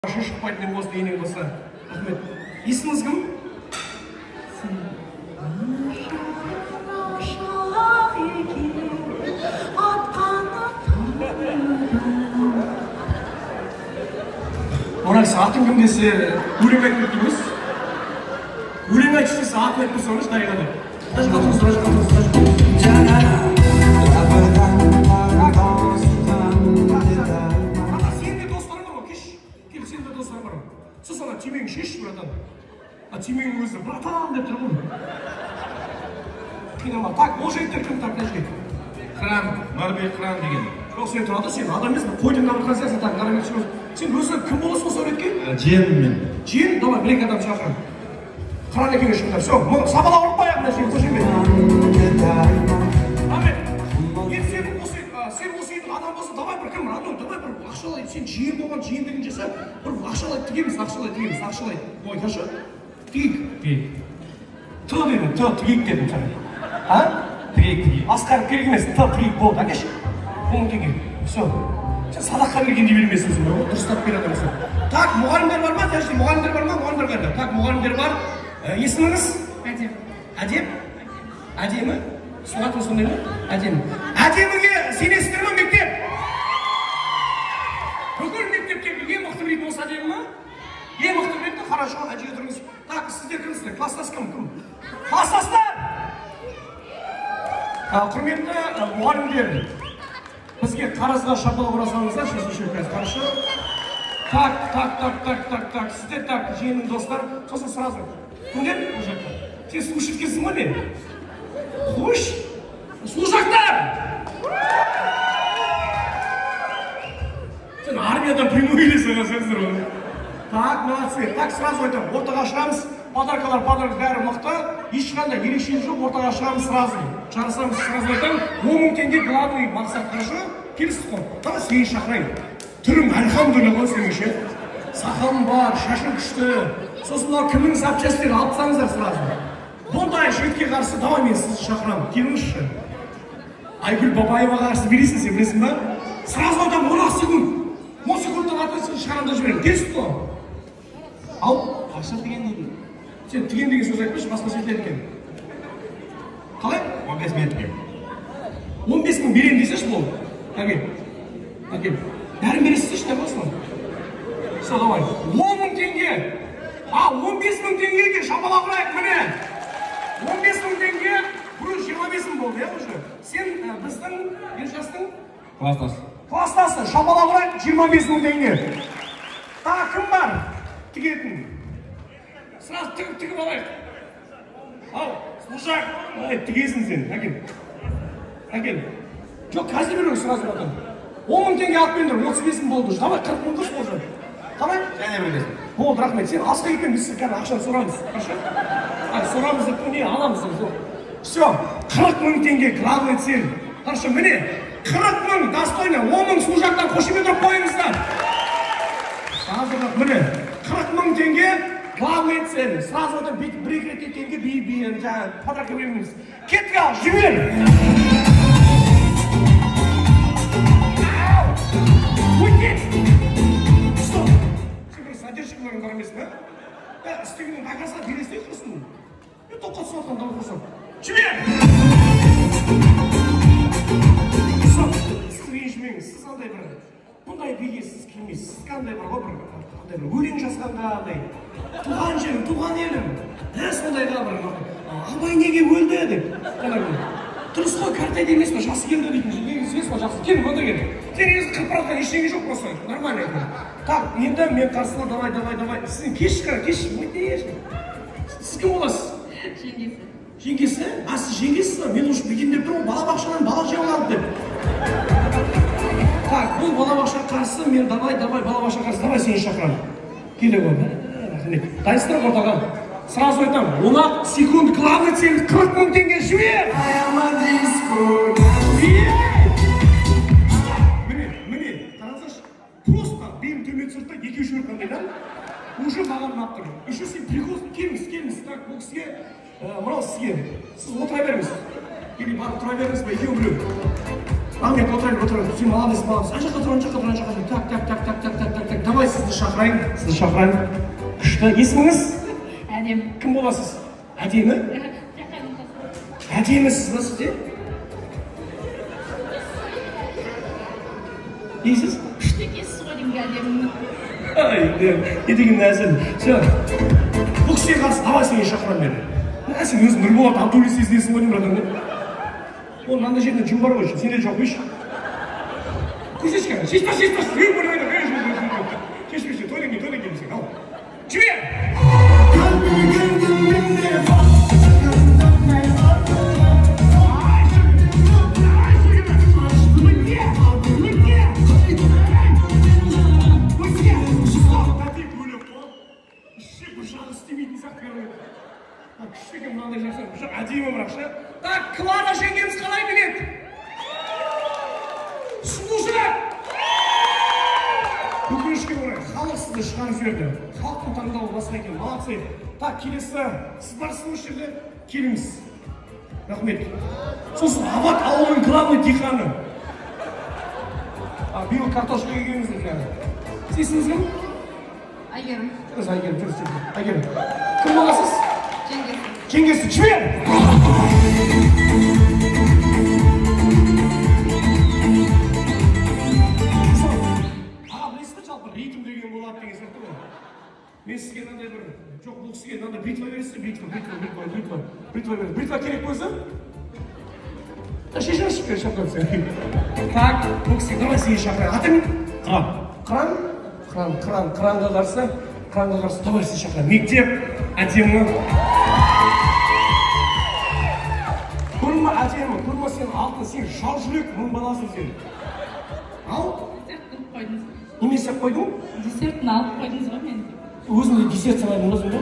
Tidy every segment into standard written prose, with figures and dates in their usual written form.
Шықпайтын болсын енең болса. Рахмет. Есіміңіз кім? Мына кісі атың кім десе өлең айтып кеткен емес. Өлең айтшы десе атын айтып тұрсаңызшы Дариға деп. Мына жаққа тұрыңыз, мына жаққа тұрыңыз, мына жаққа тұрыңыз. Ата, сенің де достарың бар ғой, кеш. Кел, сенің де достарың бар ғой. Сосын ана түймеңді шешші, братан. А түйменің өзі братан деп тұр ғой. Қинама. Так, ол жігіттер кім? Так, мына жерге. Қыран, Нарбек Қыран деген. Жоқ, сен тұрады, сен адам емес, қой тыңдап отырған сияқтысың. Так, Нарбек, сен өзі кім боласың осы суретке? Жиенмін мен. Жиен? Давай, бір екі адам шақыр. Қыран екеуі шықыңдар. Все, сабалақ ұрып қояйық мына жерге, қошемет. Рахмет. Енді сен осы, сен осы үйдің адам болсаң, давай бір кім, родной, давай бір ақшалай, сен жиен болған, жиен деген жаса, бір ақшалай тігеміз, ақшалай тігеміз, ақшалай. Ой, хорошо? Тігейік. Тігейік. Т дедім, Т, тігейік дедім саған. А? Тігейік, тігейік. Асқар керек емес, Т, тігейік болды, әкеші. 10 теңге. Все. Сен садаққа бергендей бермейсің ғой, дұрыстап бер адамсың. Так, мұғалімдер бар ма? Тәжі, мұғалімдер бар ма? Мұғалімдер қайда? Так, мұғалімдер бар. Есіміңіз? Әдем. Әдем? Әдемі? Сіздің атыңыз сондай ма? Әдемі. Әдеміге сенесіздер ме мектеп? Бүкіл мектептегі ең мықты білетін осы әдемі ма? Ең мықты білетін, хорошо, ана жерге тұрыңыз. Так, сіздер кімсіздер? Класстас кім? Кім? Класстастар! Құрметті мұғалімдер, бізге қарызға шапалақ ұра салыңыздар, шешуші қазір, хорошо? Так, так, так, так, так, так, сіздер, так, жиеннің достар, сосын сразу. Кімдер? Ол жақта. Сен слушать келсің ғой мен? Қош? Слушақтар! Сен армиядан прямой келесің ғой, ғой. Так, молодцы. Так, сразу айтамын, ортаға шығамыз, подаркалар, подарок бәрі мықты, ешқандай ерекшелік жоқ, ортаға шығамыз сразу. Жарысамыз, сразу айтамын, 10 мың теңге главный мақсат, хорошо? Келістік қой. Давай сені шақырайын. Түрің альхамдулилла ғой сенің ше. Сақалың бар, шашың күшті. Сосын мынау кімнің запчастьтері алып тастаңыздар сразу. Бұндай жігітке қарсы давай мен сізді шақырамын. Келіңізші. Айгүл Бабаеваға қарсы бересің сен, білесің ба? Сразу айтамын, 10 секунд. 10 секундтан артық сені шығарамын да жіберемін. Келістік қой. Ал, Ақша тіген дейді. Сен тіген деген сөз айтпашы, басқа сөз екен. Қалай? 15 мың тігемін. 15 мың беремін десеші болды. Әкел. Әкел. Бәрін бересіз не болсын? Все, давай. 10 мың теңге. А, 15 мың теңгеге шапалақ ұрайық, міне. 15 мың теңге, бұрын 25 мың болды, иә, уже. Сен біздің Ержастың Класстасы. Класстасы, шапалақ ұрайық, 25 мың теңге. Тағы кім бар тігетін? Сразу тігіп, тігіп алайық. Ал, служак. Ай, тігесің сен, әкел. Әкел. Жоқ, қазір беру сразу потом. 10 мың теңге алып келіңдер, 35 мың болды. Давай, 40 мың қыз болды. Қалай? Және бір бес мың. Болды, рахмет. Сен асқа кетпен, біз қазір ақшаны сорамыз. Хорошо? Ай, сорамыз деп не, аламыз. Все, 40 мың теңге, главный цель. Хорошо, міне, 40 мың, достойно, 10 мың служактан қошемет ұрып қойыңыздар. Қазір, міне, 40 мың теңге, главный цель. Сразу это бір екі рет теңге би, жаңағы подарка береміз. Кеттік ал, жібер! Өте! Стоп! Сен бір задержкаларың бар емес пе? Істегеннің бағасына бересің құрсын. Мен тоққа түсіп жатқан давай құрсын. Жібер! Стоп! Сіз ренжімеңіз, сіз андай бір бұндай биге сіз келмейсіз. Сіз қандай бір ғой, бір андай бір өлең жазғанға андай туған жерім, туған елім. Сондайға бір Абай неге өлді деп. Дұрыс қой, картайды емес пе, жасы келді дейтін негізі емес пе, жақсы. Кел, мында кел. Сен негізі қырып бара жатқан ештеңе жоқ просто, нормально екен. Так, енді мен қарсылар, давай, давай, давай. Сіз кеш шығар, кеш, өте. Сіз кім боласыз? Жеңгесі. Жеңгесі? А, сіз жеңгесіз ба? Мен уже бүйтейін деп тұрмын, балабақшадан бала жеп алады деп. Так, бұл балабақша қарсы, мен давай, давай, балабақша қарсы, давай сені шақырамын. Келе ғой, рахмет. Дайынсыздар ма ортаға? Сразу айтамын, 10 секунд, главный цель, 40 мың теңге жібер! Міне, міне, қараңыздаршы, просто белін төмен түсірді да, екеуі жіберіп қандай да? Уже маған ұнап тұр. Еще сен прикол, келіңіз, келіңіз, так, бұл кісіге, мынау сізге, сіз отыра беріңіз. Или барып тұра беріңіз ба, екеуі біреу. Рахмет, отыра бер, отыра бер. Сен молодец, молодец. Ана жаққа тұр, ана жаққа тұр, ана жаққа тұр. Так, так, так, так, так, так, так, так. Давай сізді шақырайын, сізді шақырайын. Күшті. Есіміңіз? Әдемі. Кім боласыз? Әдемі? Әдемісіз ба сізде? Несіз? Күшті екенсіз ғой деймін, әдемі. Ай, не деген нәзіл. Все. Бұл кісіге қарсы давай сені шақырамын мен. Мә, сен өзің Нұрболат Абдуллин сезінесің ғой деймін, братан. Ол мынандай жерде жүн бар ғой, сенде жоқ қойшы. Көшеші кәне, шешпа, шешпа, ей, бөліп айта, ей, шешпеші, тойдан кейін, тойдан кейін сен, ал. Жібер! Күшті екен, мынандай жақсы, әдемі бірақ ше. Так, Клара жеңгеміз қалай билет? Слушай! Өкінішке орай, халық сізді шығарып жіберді. Халықтың таңдауы басқа екен, молодцы. Так, келесі, сіз барсыз осы жерде, келіңіз. Рахмет. Сосын Абат ауылының главный диқаны. Биыл картошка егеміз екен. Сіз есіміңіз кім? Әйгерім. Жүріңіз, Әйгерім, жүріңіз, Әйгерім. Кім боласыз? Жеңгесі. Жеңгесі, жібер! Аға, білесіз бе, жалпы ритм деген болады деген сияқты ғой. Мен сізге мынандай бір, жоқ, бұл кісіге мынандай бритва бересіз, бритва, бритва, бритва, бритва, бритва бересіз. Бритва керек болса? Шешіңізші, бер, шақырып. Так, бұл кісіге давай сені шақырайық. Атың? Қыран. Қыран? Қыран, қыран, қыранға қарсы, қыранға қарсы давай сені шақырайық. Мектеп, әдемі. Көрме әдемі, көрме сен алтын, сен жау жүрек, мың баласың сен. Ал? Десертін алып қойдыңыз. Неме істеп қойдың? Десертін алып қойдыңыз ғой мен. Өзіңде десерт санайтын боласың ба?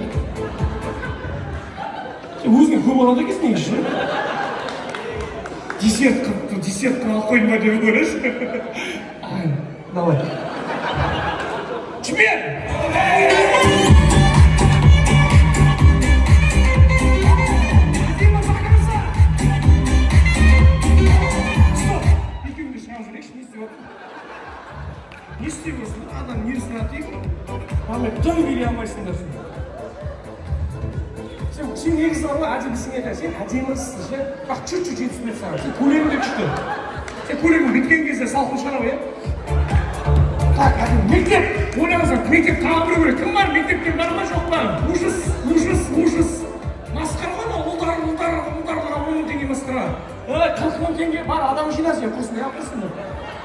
Сен өзіңе көп алады екенсің негізі. Десерт қылып, десерт қылып алып қойдың ба деп ойлашы. Ай, давай. Жібер! Не істеп отырсың? Адам нервісін атайын. Маме, дым билей алмайсыңдар сен. Сен негізі бар ғой, әдемісің екен. Сен әдемісің ше. Бірақ чуть-чуть жетіспеді саған. Сен көйлегің де күшті. Сен көйлегің біткен кезде салқын шығар ғой, иә? Так, әдемі. Мектеп! Ойлаңыздар, мектеп тағы біреу керек. Кім бар? Мектептен бар ма, жоқ па? Ужас, ужас, ужас. Масқара ғой мынау, ұлдар, ұлдар, ұлдарға 10 мың теңге масқара. Ой, 40 мың теңге бар, адам жина сен, құрсын, неғып тұрсың?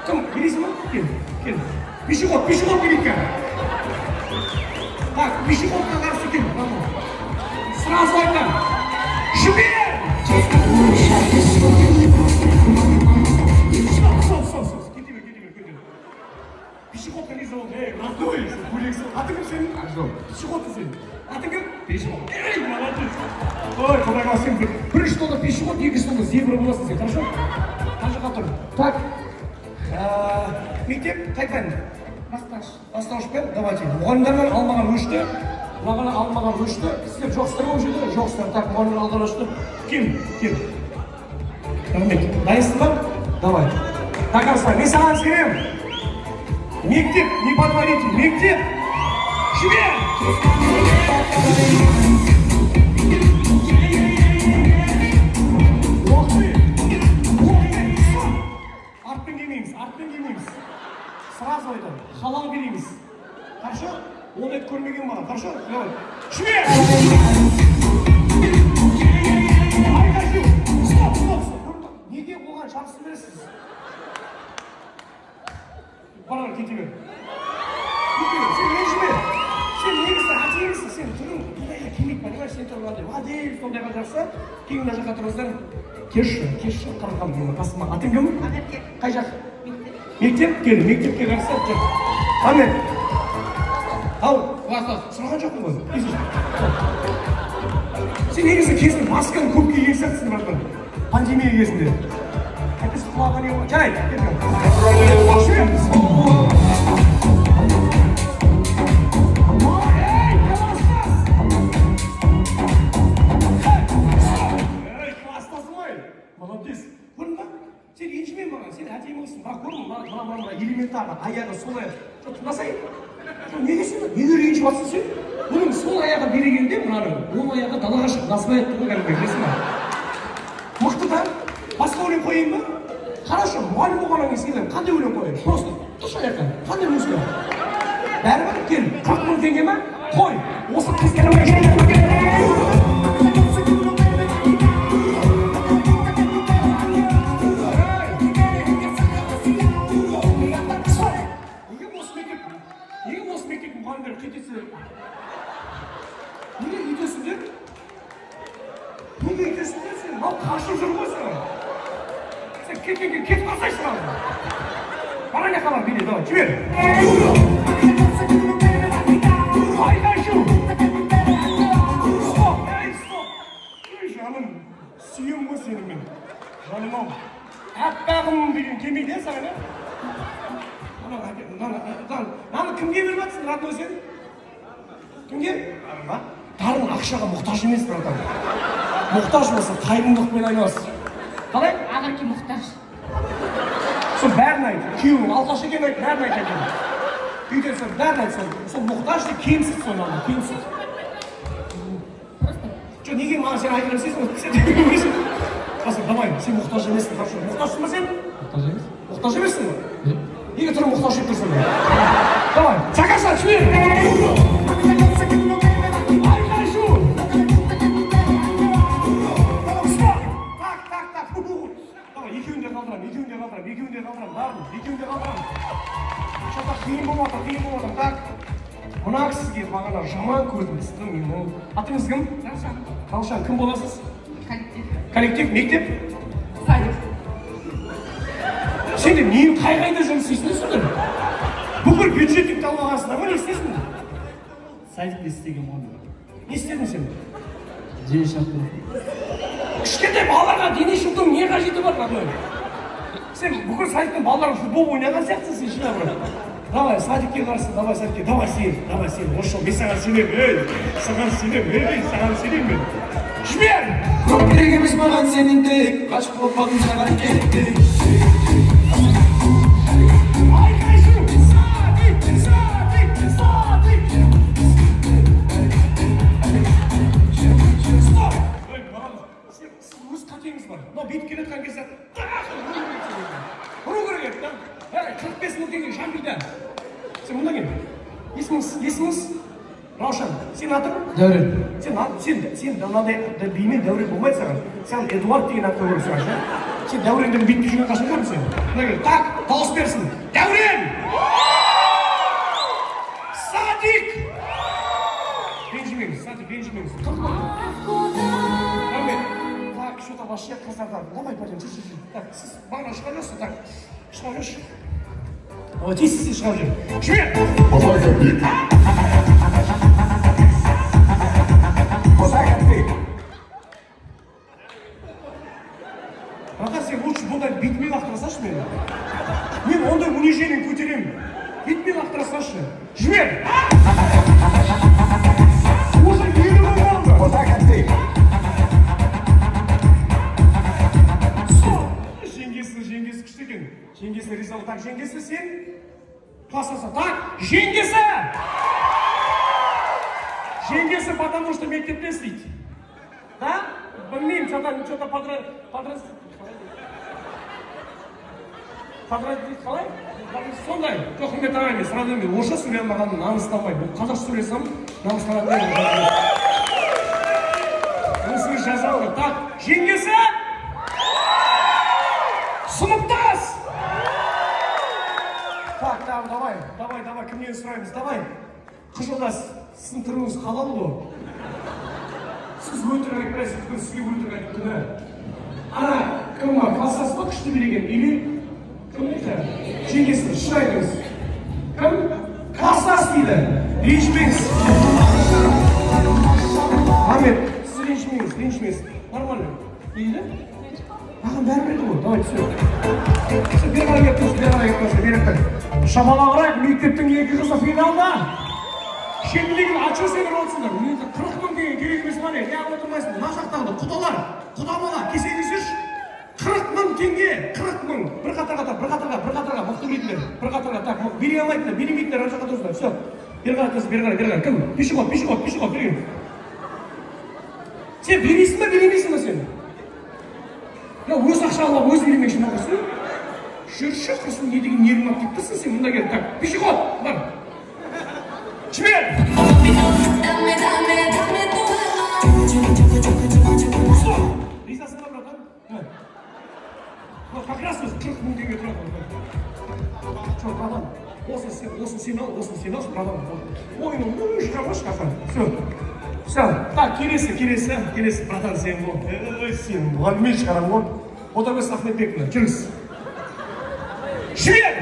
Кім, келесің ба? Кел, кел. Пешеход, пешеход керек екен. Так, пешеходқа қарсы кел. Сразу айтамын. Жібер! Стоп, стоп, стоп, стоп. Кете бер, кете бер, кете бер. Пешеходқа не салды? Ей, родной, көйлек сал. Атың кім сенің? Ақжол. Пешеходсың сен. Атың кім? Пешеход. Ей, молодец. Ой, құдай қаласа сен бірінші столда пешеход, екінші столда зебра боласың сен, хорошо? Қай жаққа тұр? Так. Мектеп қай пән? Бастауыш. Бастауыш пән? Давайте. Мұғалімдерден алмаған өшті. Маған алмаған өшті. Сіздер жоқсыздар ма ол жерде? Жоқсыздар. Так, мұғалімдер алған өшті. Кел, кел. Рахмет. Дайынсың ба? Давай. Так, Арслан, мен саған сенемін. Мектеп, не подводите. Мектеп. Жібер! Ох ты! Ох ты! Артпен келмейміз, артпен келмейміз. Сразу айтамын, халал береміз. Хорошо? Ондайды көрмеген маған, хорошо? Давай. Жібер! Айқай-шу! Стоп, стоп, стоп. Неге оған шапсын бересіз? Бара, кете бер. Кете бер, сен ренжіме. Сен негізі әдемісің, сен түрің бұндайға келмейді, понимаешь? Сен түрің андай модель, сондайға жақсы. Кейін мына жаққа тұрыңыздар. Кешші, кешші, қараған мені қасыма. Атың кім? Ақерке. Қай жақ? Мектеп. Мектеп, кел, мектепке қарсы жүр. Әмет. Ау, Класстас. сұраған жоқпын ғой. Сен негізі кезінде масканы көп киген сияқтысың, братан. Пандемия кезінде. Әйтпесе құлағына не болады? Жарайды, кел. Ей, класстас! Ей, класстасың ғой. Молодец. Көрдің ба? Сен ренжіме маған, сен әдемі қызсың, бірақ көрдің ба? Мына, мына, мына, элементарно, аяғы солай. Жоқ, тыңдасай. ренжіп жатсың сен? Бұның сол аяғы билегенде мынаның оң аяғы далаға шығып насыбай атты ғой кәдімгі, білесің ба? Мықты да? Басқа өлең қояйын ба? Хорошо, мұғалім болғаннан кейін сыйлаймын. Қандай өлең қояйын? Просто тұршы аяққа. Қандай музыка? Бәрібір кел. 40 мың теңге ма? Қой. Осы қыз. Неге осы мектеп мұғалімдері қитесе? Неге үйтесіңдер? Неге үйтесіңдер сен? Мал қашып жүр ғой саған. Сен кет, кет, кетіп қалсайшы маған. Бар ана жаққа бар, биле, давай, жібер. Айқай шу. Стоп, ей, стоп. Ей, жаным, сүйем ғой сені мен. Жаным ау. Аппағым деген келмейді, е саған, е? Мынаны кімге беріп жатсың, родной сен? Кімге? Дарын ақшаға мұқтаж емес, братан. Мұқтаж болса, қайырымдылықпен айналыс. Қалай? Ақырки мұқтаж. Сол бәрін айт. Күйеуің алқаш екенін айт, бәрін айт екен. Үйден сол бәрін айт, сол мұқтаж деп кемсіт соны ана, кемсіт. Просто. Жоқ, неге маған сен айқайлап істейсің? Сен давай, сен мұқтаж емессің, хорошо. Мұқтажсың ба сен? Мұқтаж емес. Мұқтаж емессің ғой? Неге түрің мұқтаж деп тұрсың? Давай, Сакаша, жібер! Айқай шу! Стоп! Так, так, так. Давай, екеуін де қалдырамын, екеуін де қалдырамын, екеуін де қалдырамын, барын, екеуін де қалдырамын. Что-то қиын болып жатыр, қиын болып жатыр. Так, мына кісіге бағана жаман көзім түсті менің. Атыңыз кім? Раушан. Раушан, кім боласыз? Коллектив. Коллектив, мектеп? Садик. Сен де нең қай қайда жұмыс істейсіңдер? Бүкіл бюджетникті алып алғансыңдар ғой, не істейсің? Садикте істеген ғой. Не істедің сен? Дене шынықтыру. Кішкентай балаларға дене шынықтырудың не қажеті бар, родной? Сен бүкіл садиктің балалары футбол ойнаған сияқтысың сен, шын брат. Давай, садикке қарсы, давай садикке, давай сен, давай сен, осы жолы мен саған сенемін, ей, саған сенемін, ей, саған сенемін мен. Жібер! Көп керек емес маған сенің тек, ғашық болып қалдым саған кеттік. Айқай шу! Садик, садик, садик! Стоп! Ей, маған, сен, сіз өз қатеңіз бар. Мынау бүйтіп келе жатқан кезде, ұру керек еді, да? Ей, 45 мың теңге жамбида. Сен мұнда кел. Есіміңіз? Раушан, сен атың? Дәурен. Сен, сен мынандай бимен Дәурен болмайды саған. Саған Эдуард деген ат қою керек саған, ше? Сен Дәуренді бүйтіп жүрген қашан көрдің сен? Мына кел, так, дауыс берсін. Дәурен! Садик! Ренжімеңіз, Садик, ренжімеңіз. 40 мың. Рахмет. Так, что-то вообще қыздардан. Давай, пойдем, жүр, жүр, жүр. Так, сіз бағана шыға жүрсіз, так, шыға жүрші. Давай, тез, тез шыға жүр. Жібер! Братан, сен лучше бұндай бетіме лақтыра салшы мені. Мен ондай унижение көтеремін. Бетіме лақтыра салшы. Жібер! Уже 50 мың болды. Стоп! Жеңгесі, жеңгесі күшті екен. Жеңгесі риза болды. Так, жеңгесі сен класстасың. Так, жеңгесі! Жеңгесі, потому что мектепте істейді. Да? Білмеймін, что-то қалай? Сондай. Жоқ, құрметті ағайын, мен сразу мен орысша сөйлей алмағаным намыстанбаймын. Бұл қазақша сөйлесем, намыстанатын едім. Осыны жаза алды. Так, жеңгесі! Сыныптас! Так, так, давай, давай, давай, кімнен сұраймыз, давай. Қыз жолдас, сіздің түріңіз халал ғой. Сіз өтірік айтпайсыз, өйткені сізге өтірік айтып күнә. Ана, кім бар, класстас па күшті билеген? Или кім дейді? Жеңгесі, шын айтыңыз. Кім? Класстас дейді. Ренжімеңіз. Рахмет, сіз ренжімеңіз, ренжімеңіз. Нормально. Не дейді? Маған бәрібір еді ғой, давай түсір. Все, бері қарай келіп тұршы, бері қарай келіп тұршы, бері қарай. Шамалағырақ мектептің екі қызы финалда. Шетіндегін ачу сендер отырсыңдар. Мен 40 мың теңге керек емес ма не? Неғып отырмайсың? Мына жақтағыды құдалар, құда бала, кесеңізші. 40 мың теңге, 40 мың. Бір қатарға, бір қатарға, бір қатарға, мықты билейтіндер. Бір қатарға, так, билей алмайтындар, билемейтіндер ана жаққа тұрсыңдар. Все. Бері қарай, қыз, бері қарай, бері қарай. Кім? Пешеход, пешеход, пешеход, бері кел. Сен билемейсің ба, билемейсің ба сен? Мына өз ақша алып, өзі билемекші ма құрсын? Жүрші құрсын, не деген нервің алып кетіп тұрсың сен, мында кел. Так, пешеход, бар. Жібер! Стоп! Ризасың ба, братан? Как раз өзі 40 мың теңге тұрады. Жоқ, братан, осын сен ал, осын сен ал, братан. Ойын, шығармашы, аха. Все. Все. Так, келесі, келесі, келесі, братан, сен ғой. Ей, сен мұғаліммен шығарамын ғой. Ботагөз Ахметбековна, жүріңіз. Жібер!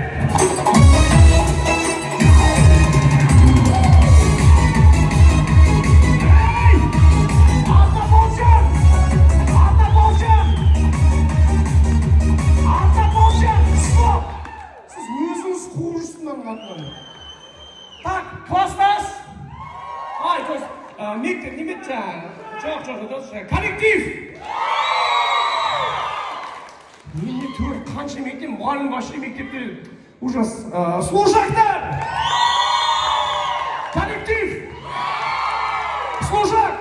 Ей! Ата Болжан! Ата Болжан! Ата Болжан! Стоп! Сіз өзіңіз қуып жүрсіз мынаның артынан. Так, класстас! Ай, то есть, мектеп, неме, жоқ, жоқ, жоқ, коллектив! Неме төрт, қанша мектеп, мұғалім басшы мектепте ужас. Служактар! Коллектив! Служак!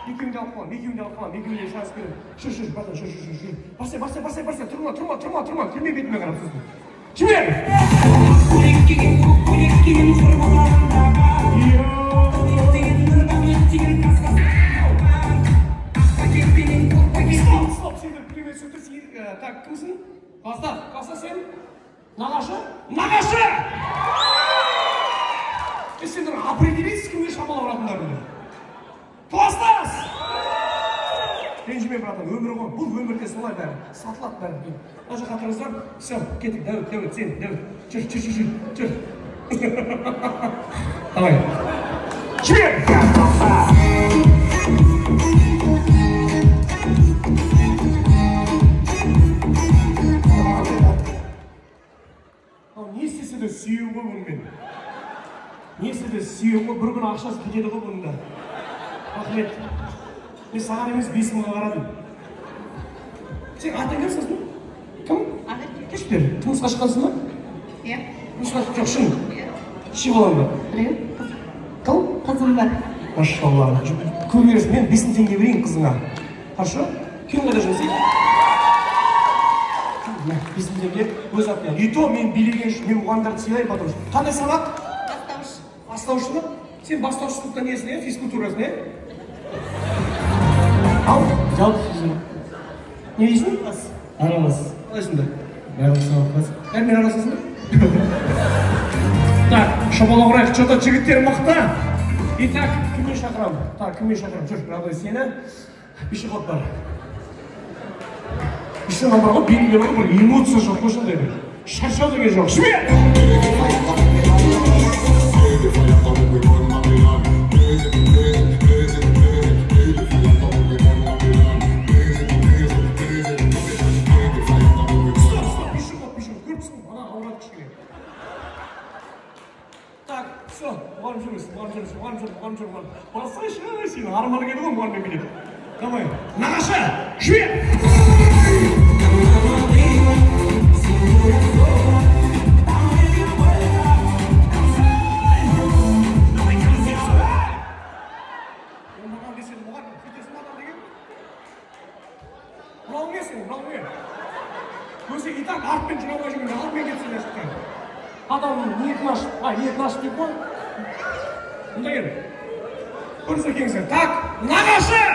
Екеуін де алып қаламын, екеуін де алып қаламын, екеуіне шанс беремін. Жүр, жүр, братан, жүр, жүр, жүр, жүр. Барсай, барсай, барсай, барсай, тұрма, тұрма, тұрма, тұрма, күлме бетіме қарап сосын. Жібер! Стоп, стоп, сендер күле берсін, так, кімсің? Класстас, класстас сен? Нағашы? Нағашы! Сендер определитесь, кімге шамалап ұратындарыңды. Класстас! Ренжіме, братан, өмір ғой, бұл өмірде солай бәрі, сатылады бәрі. Мына жаққа тұрыңыздар, все, кеттік, Дәуіт, Дәуіт, сен, Дәуіт, жүр, жүр, жүр, жүр. Давай. Жібер! Не істесе де сүйеу ғой бұнымен. Не істесе де сүйеу ғой, бір күні ақшасы кетеді ғой бұның да. Рахмет. Мен саған емес, 5 мыңға қарадым. Сен атың кім сосын? Кім? Ақерке. Кеш бер, тұрмысқа шыққансың ба? Иә. Тұрмысқа жоқ, шын. Иә. Неше балаң бар? Біреу. Кім? Қызым бар. Машалла. Көп бересің, мен 5 мың теңге берейін қызыңа. Хорошо? Күйеуің қайда жұмыс істейді? 5 мың теңге өз атынан. И то мен билеген үшін, мен мұғалімдерді сыйлаймын, потому что. Қандай сабақ? Бастауыш. Бастауыш сынып? Сен бастауыш сыныпта несің, е? Физкультурасың, е? Ал, Жалпы сөзім. не дейсің? Аралас. Қалайсың да? Бәрі сабаққа. Бәрімен араласасың ба? Так, шапалақ ұрайық, что-то жігіттер мықты. Итак, кіммен шақырамын? Так, кіммен шақырамын? Жүр, родной, сені. Пешеход бар. Еще бар ғой, белгілі бар ғой, бір эмоция жоқ қой сондай бір. Шаршау деген жоқ. Жібер! Стоп, стоп, пешеход, пешеход. Көріп тұрсың ғой, ана ауырады кішкене. Так, все, мұғалім жүріңіз, мұғалім жүріңіз, мұғалім жүр, мұғалім жүр, мұғалім. Барсайшы, сен арманы келді ғой мұғаліммен билеп. Давай, нағашы, жібер! Оңбаған десең, мұғалім, кетесің ба адам деген? Мынау не сен, мынау не? Өзі и так артпен жүре алмай жүргенде, алдымен кетсең мына жақтан. Адамның ниетін ашып, ниетін ашып деп қой. Мында кел. Көріңіздер, келіңіздер. Так, нағашы!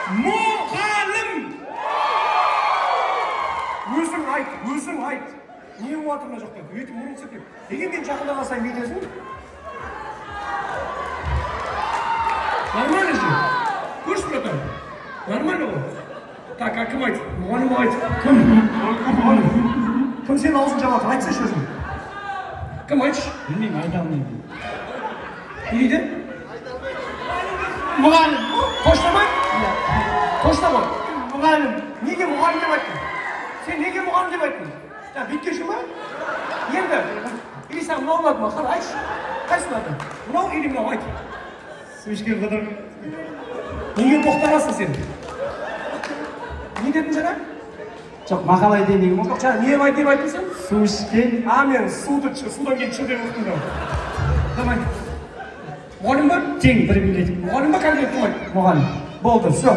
Мұғалім! Өзің айт, өзің айт. Не болып жатыр мына жақта? Өйтіп мұрын тістеп. Неге мен жақындаған сайын бүйтесің? Нормально же? Көрші, братан? Нормально ғой? Так, а кім айт? Мұғалім айт. Кім? Мұғалім. Кім сенің аузын жабады? Айтсайшы өзің. Кім айтшы? Білмеймін, айта алмаймын. Не дейді? Мұғалім. Точно ма? Точно ма? Мұғалім. Неге мұғалім деп айттың? Сен неге мұғалім деп айттың? Жаңа бүйткенші ма? Енді, или саған мынау ұнады ма? Қара, айтшы. Қайсысы ұнады? Мынау или мынау, айт. Су ішкен қыдыр. Неге боқтамасың сен? Не дедің жаңа? Жоқ, мақал айтайын деген ғой. Жоқ, жаңа не деп айттың сен? Су ішкен. А, мен суды, судан кейін ш деп ұқтым да. Давай. Мұғалім ба? Тең бір билет. Мұғалім ба, кабинет қалай? Мұғалім. Болды, все.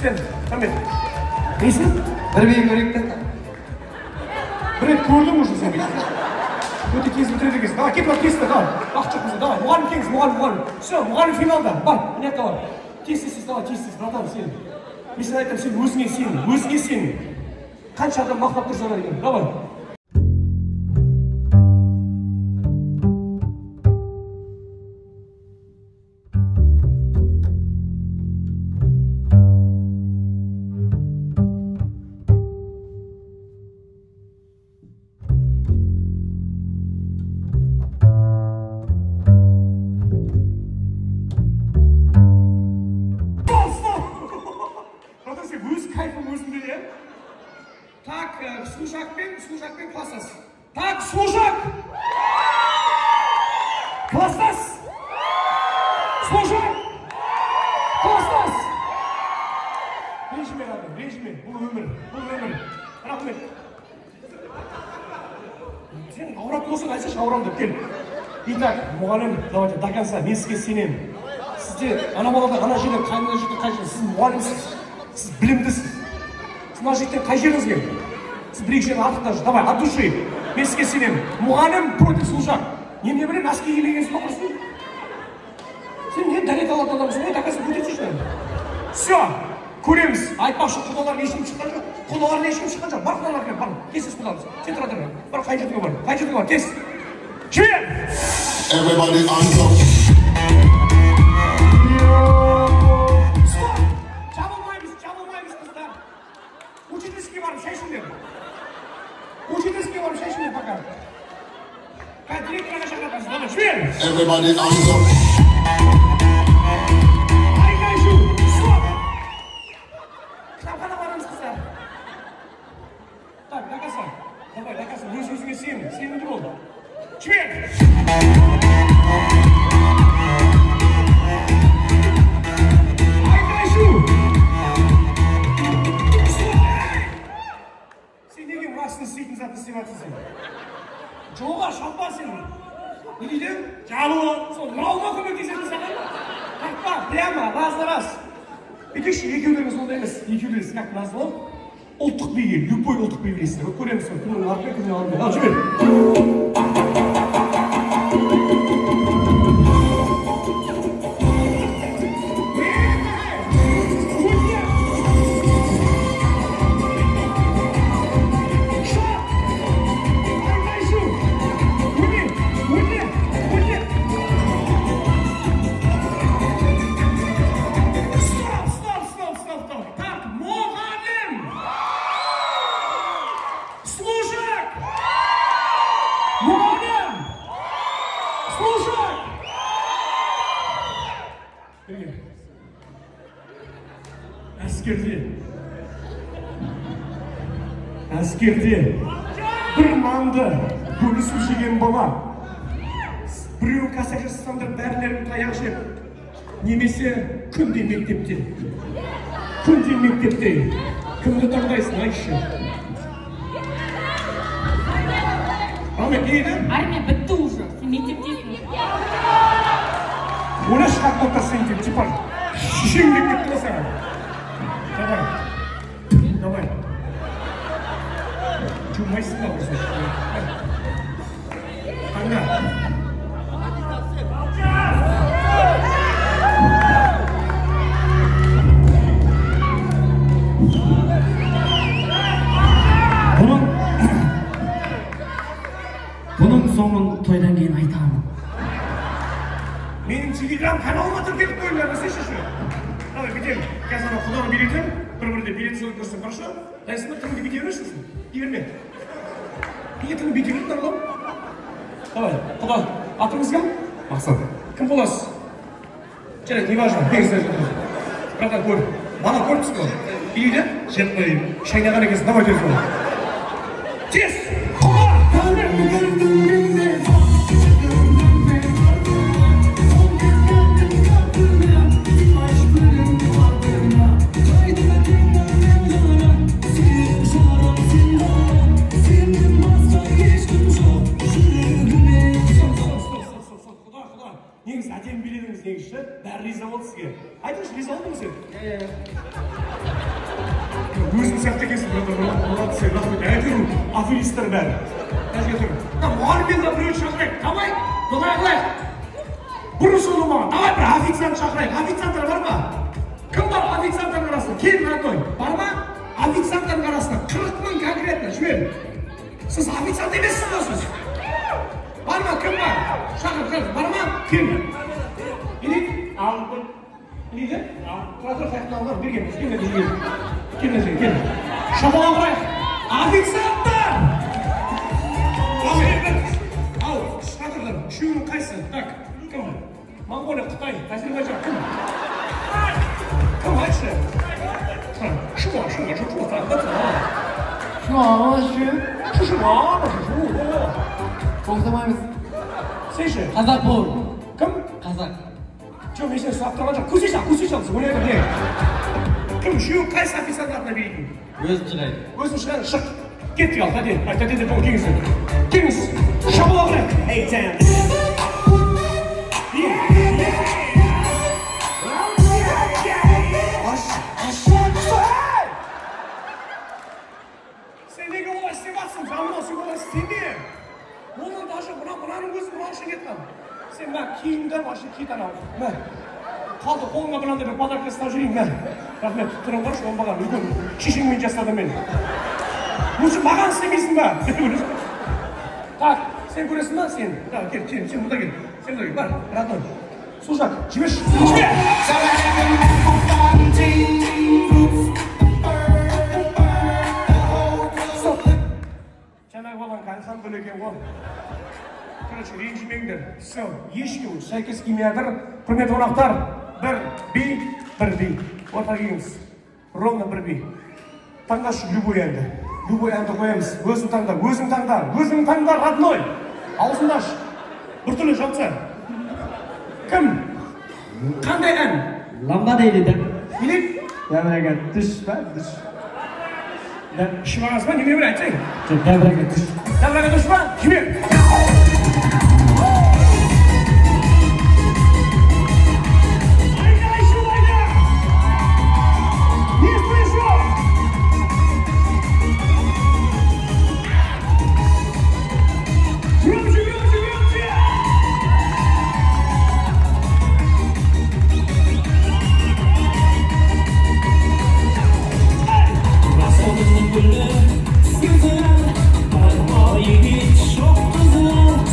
Сен, рахмет. Несін? Бір би көрейік те. Бір рет көрдім уже сені. Өте тез бітіреді екенсің. Давай, кет, бар, тез, давай. Уақыт жоқ бізде, давай. Мұғалім келіңіз, мұғалім, мұғалім. Все, мұғалім финалда. Бар, мына жаққа бар. Тез, тез, тез, давай, тез, тез, братан, сен. Мен сені айтамын, сен өзіңе сен, өзіңе сен. Қанша адам мақтап тұрса да екен. Давай. Братан, сен өз кайфың өзіңде, иә? Так, Сұлужақпен класстас. Так, Сұлужақ! Класстас! Сұлужақ! Класстас! Ренжіме, адам, ренжіме. Бұл өмір, бұл өмір. Рахмет. Сен ауыратын болсаң, айтсайшы, ауырамын деп, кел. Итак, мұғалім, давайте до конца, мен сізге сенемін. Сізде ана балада, ана жерде, қай жерде, қай жерде, сіз мұғалімсіз, сіз білімдісіз. Сіз мына жігіттен қай жеріңіз кем? Сіз бір екі жерін артық даже, давай, от души. Мен сізге сенемін. Мұғалім против Сұлужақ. Немене білемін, носки кимегенсің ба құрсын? Сен не дәрет алатын адамсың ғой, до конца көтерсейші. Все, көреміз. Айтпақшы, құдалар ешкім шыққан жоқ. Құдалар ешкім шыққан жоқ. Бар құдалар кел, бар. Тез тез құдалар. Сен тұра тұр. Бар, қай жерге бар? Қай жерге бар? Тез. Жібер! Everybody hands up. Стоп! Жабылмаймыз, жабылмаймыз, қыздар. Учительский барып шай ішіңдер. Учительский барып шай ішіңдер пока. Қазір директорға шақыратырмыз. Давай, жібер! Everybody hands up. Айқай шу! Стоп! Кітапхана барамыз, қыздар. Так, до конца. Давай, до конца. Өз өзіңе сен. Сенімді бол. Жібер! Айқай шу! Стоп! Сен неге мынасын істейтін затты істеп жатырсың сен? Жоға, шаппа сен. Не дейді? Жабылы. Сол мынауға көмектесетін саған. Тартпа, прямо, раз на раз. Бүйтейікші, екеулеріңіз ондай емес. Екеулеріңіз как назло. Ұлттық биге, любой ұлттық би білесіздер. Көреміз, кімнің артымен, кімнің алдымен. Ал, жібер. Стоп, стоп, стоп, стоп, стоп. Так, мұғалім! Служак! Мұғалім! Служак! Әскерде, әскерде бір нанды бөлісіп жеген бала, біреу косяк жасасаңдар, бәрілерің таяқ жеп, немесе күнде мектепте, күнде мектепте кімді таңдайсың, айтшы? Рахмет, не еді? Армия бітті уже. Сен мектептесің. Ойлашы, как будто сен деп, типа, шешең деп кетті ғой саған. Давай, давай. Жумайсың ба құрсын? Таңда. Бұның соңын тойдан кейін айтамын. Менің телеграм каналыма тіркеліп қойыңдар, десейші. Давай, бүйтемін. Қазір ана құданы билетемін, бір-бірде билет салып көрсем, хорошо? Дайынсың ба? Тіліңді бүйте берші сосын. Дей берме. Неге тіліңді бүйте бердің, Нұрлан? Давай, құда, атыңыз кім? Мақсат. Кім боласыз? Жарайды, не важно. Бергізді. Братан, көр. Мана көріп тұрсың ғой. Билейді? Жеп қояйын. Шайнаған екенсің. Давай, тез бол. Тез! Құда! Сенен басқа Негізі әдемі биледіңіз негізі ше, бәрі риза болды сізге. Айтыңызшы, риза болдың сен? Иә. Өзің сияқты екенсің, братан, молодцы, рахмет. Әйтеуір аферисттер бәрі. Әзге тұр. Мына мұғаліммен де біреуді шақырайық. Давай, былай қылайық. Бұрын соңды болмаған. Давай бір официант шақырайық. Официанттар бар ма? Кім бар официанттардың арасында? Кел, родной. Бар ма? Официанттардың арасында 40 мың конкретно жібер. Сіз официант емессіз ғой сіз. Бар ма? Кім бар? Шақыр, шақыр. Бар ма? Кел. Не дейді? Алып. Не дейді? Тұра тұр, қаяқтан алған? Берген. Кел, кел, кел, кел. Шапалақ ұрайық. Официанттар! Ал, шақырдым. Үшеуінің қайсысы? Так, кім? Моңғолия, Қытай, Әзербайжан, кім? Кім айтшы? Шуа, шуа, шуа, шуа, шуа, шуа. Тоқтамаймыз. Сен ше? Қазақ бол. Кім? Қазақ. Жоқ, мен сені сұрап тұрған жоқ. Көсе шал, көсе шал, ойлай бер. Кім, үшеуің қайсы официант атына беретін? Өзім шығайын. Өзің шығайын, шық. Кеттік ал, тәте. Ай, тәте деп ол келіңіз. Келіңіз. Шапалақ ұрайық. Сен неге олай істеп жатсың? Жаным, сен олай істеме. Оның даже мынаның өзі мынау кеткен. Сен мә киімді вообще кит анау. Мә. Қалды қолыңа мынандай бір подарка ұстап жүрейін, мә. Рахмет, түрің қарашы, оңбаған үлкен шешеңмен жасадым мен. Лучше маған істемейсің ба? Так, сен көресің ба? Сен. Так, кел, сен, сен мұнда кел. Сен мұнда кел, бар, родной. Служак, жіберші. Жібер! Стоп. Жаңағы балаң қаншам бөлек ғой. Короче, ренжімеңдер. Все, ешкім сәйкес келмей жатыр. Құрметті қонақтар, бір би, бір би. Орта келіңіз. Ровно бір би. Таңдашы любой әнді. Любой әнді қоямыз. Өзің таңда, өзің таңда, өзің таңда, родной. Аузыңды аш. Біртүрлі жауапса. Кім? Қандай ән? Ламба дейді да. Билейік? Дәбіраға түш па? Түш. Ішіп алғансың ба? Немене бір айтсаң? Жоқ, дәбіраға түш. Дәбіраға түш па? Жібер. Айда, еще айда! Не слышу! Громче, громче, громче!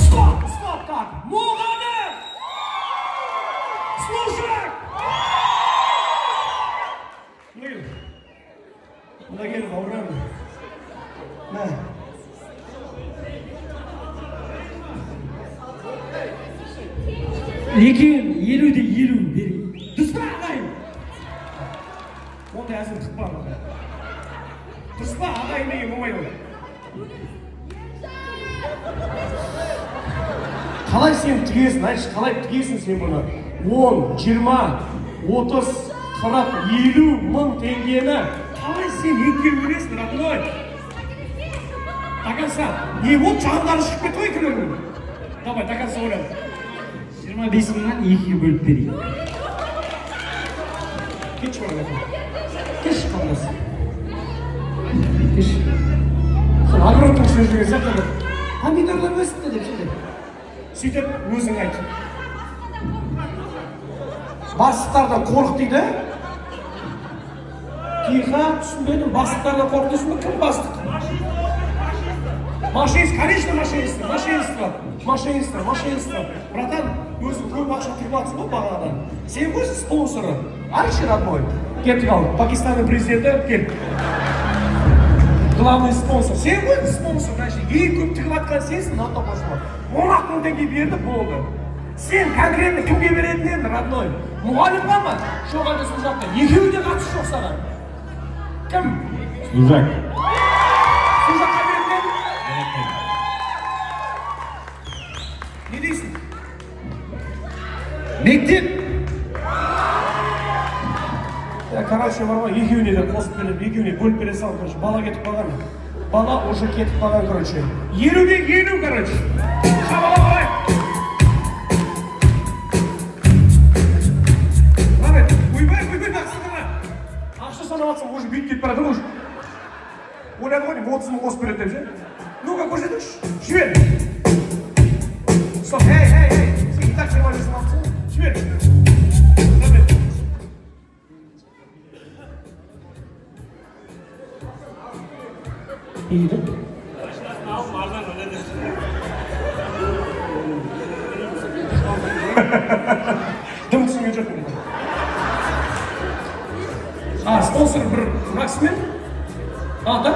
Стоп, стоп, так! Мұғалім! Слушай! Мына кел. Мына кел, бауырым. Мә. Екеуін 50-де 50 берейін. Дұрыс па, ағайын? Ондай әзіл тықпа маған. Дұрыс па, ағайын деген болмайды ғой. Қалай сен тігесің, айтшы, қалай тігесің сен бұны? 10, 20, 30, 40, 50 мың теңгені қалай сен екіге бөлесің, родной? До конца. Не болды, жандары шығып кетті ғой екеулерінің. Давай, до конца ойлан. 25 мыңнан екіге бөліп берейін. Кетші бара, кетші қарындас. Кетші. Сен огородтың ішінде жүрген сияқты. Помидорлар өсіпті деп ше. Сөйтіп өзің айт. Бастықтардан қорық дейді. Тихо, түсінбедім. Бастықтардан қорық дейсің бе? Кім бастық? Мошеннист, конечно, мошенниство, мошенниство, мошенниство, мошенниство. Братан, өзің көп ақша тігіп жатсың ғой бағанадан. Сен ғой спонсоры. Айтшы, родной. Кеттік ал, Пакистанның президенті, кел. Главный спонсор. Сен ғой спонсор, значит, ең көп тігіп жатқан сенсің, на то пошло. 16 мың теңге берді, болды. Сен конкретно кімге беретін едің, родной? Мұғалімға ма? Жоқ, әлде служакқа? Екеуі де қатысы жоқ саған. Кім? Служак. Служакқа беретін едің? Не дейсің? Мектеп. Короче, бар ғой, екеуіне де қосып беремін, екеуіне бөліп бере саламын, короче, бала кетіп қалған. Бала уже кетіп қалған, короче. 50-де 50, короче. Шапалақ ұрайық. Стоп, эй, эй, эй, сен и так 25 мың алыпсың ғой. Жібер. Рахмет. Не дейді? Дым түсінген жоқпын. А, спонсор бір мына кісімен? А, да?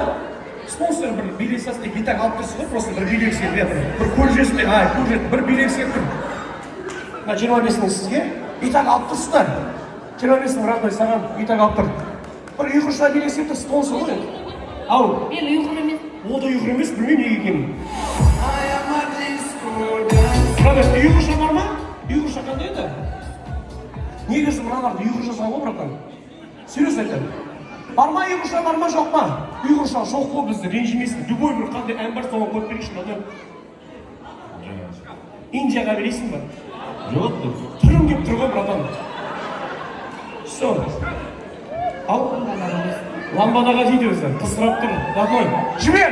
Спонсор бір билет сатып, и так алып тұрсыз ғой, просто бір билет келіп жатыр. Бір көржесінде, а, көрже, бір билет келіп тұр. Мына 25 мың сізге, и так алып тұрсыздар. 25 мың, родной, саған и так алып тұр. Бір ұйғырша билет келіп тұр, спонсор ғой. Ау. Мен ұйғыр емес. Ол да ұйғыр емес, білмеймін неге екенін. Брат, ұйғырша бар ма? Ұйғырша қандай еді? Негізі мыналарды ұйғыр жазған ғой, братан. Серьезно айтамын. Бар ма ұйғырша, бар ма, жоқ па? Ұйғырша жоқ қой, бізді ренжімесін. Любой бір қандай ән бар, соған қойып берейікші, мынаны. Индияға бересің ба? Жоқ. Түрім келіп тұр ғой, братан. Все. Ал, ламбадаға дейді өзі. Қыз сұрап тұр. Родной. Жібер!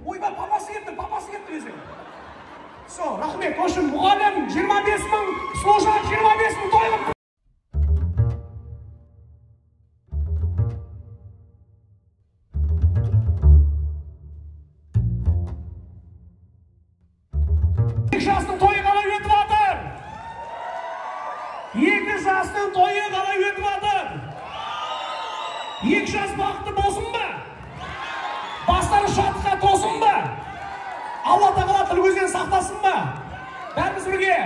Ойбай, папасы келіп тұр, папасы келіп тұр өзі. Все, рахмет. В общем, мұғалім 25 мың, служак 25 мың той қылып. Екі жастың тойы қалай өтіп жатыр? Екі жастың тойы қалай өтіп жатыр? Екі жас бақытты болсын ба? Бастары шаттыққа толсын ба? Алла тағала тіл көзден сақтасын ба? Бәріміз бірге.